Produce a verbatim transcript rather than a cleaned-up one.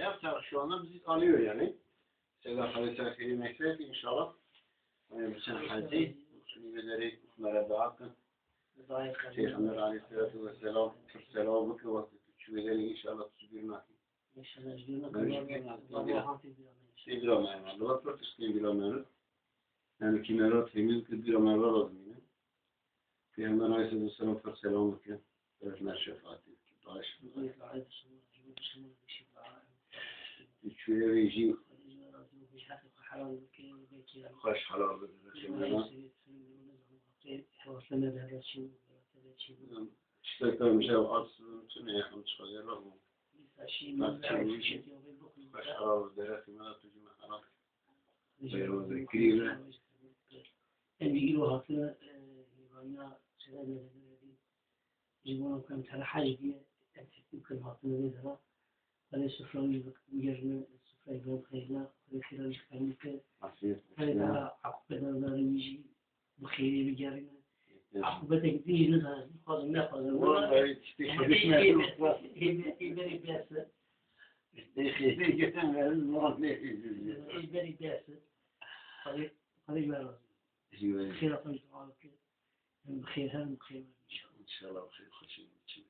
Yapacak şu anda bizi tanıyor yani. Seda Halil Serferi Mekret inşallah. Ee, bütün hacı, Nîvederê merhaba hakkı. Peygamber aleyhissalatu vesselam, Türk selam bu ki vakti Türkçü bedeni inşallah Türkçü bir nakil. İnşallah, bir nakil. Tebir amayın. Allah pek Tebir amayın. Yani kimera temiz ki bir amayın lazım yine. Peygamber aleyhissalatu vesselam pek selam ki. Öğretmen şefaati. Bağış. Üçüye ve jî. Xweş helal bidin. Şitek tam şev az tune ya, em çiqayer bû. Xweş helal bidin. Derek me tu jî me helal. Beyro zekirî me. Em îro hatine, e, hêvaniya Selam Mehmet'e. Ji bo ku em tera hej diye, em teklîf kirin hatine vê dera. Belê sufra wî bigerine, sufrayê bi xêrine, Xwedê xêra wî ji qebûl ke. Afiyet olsun. Belê tera aqibeta zarê wî jî bi xêrê bigerine. Aqibetek din jî nizane, dixwazim nexwazim. Wala, wala, tiştê xêrê me. Hêberî bes e. Tiştê xêrê gelen verin, wala ne xêrê. Hêberî bes e. Xwedê, Xwedê ji we razî. Ji we. Xêra xwe ji dua bike. Em bi xêr herin, bi xêr werin inşallah. İnşallah bi xêr xweşî biçin.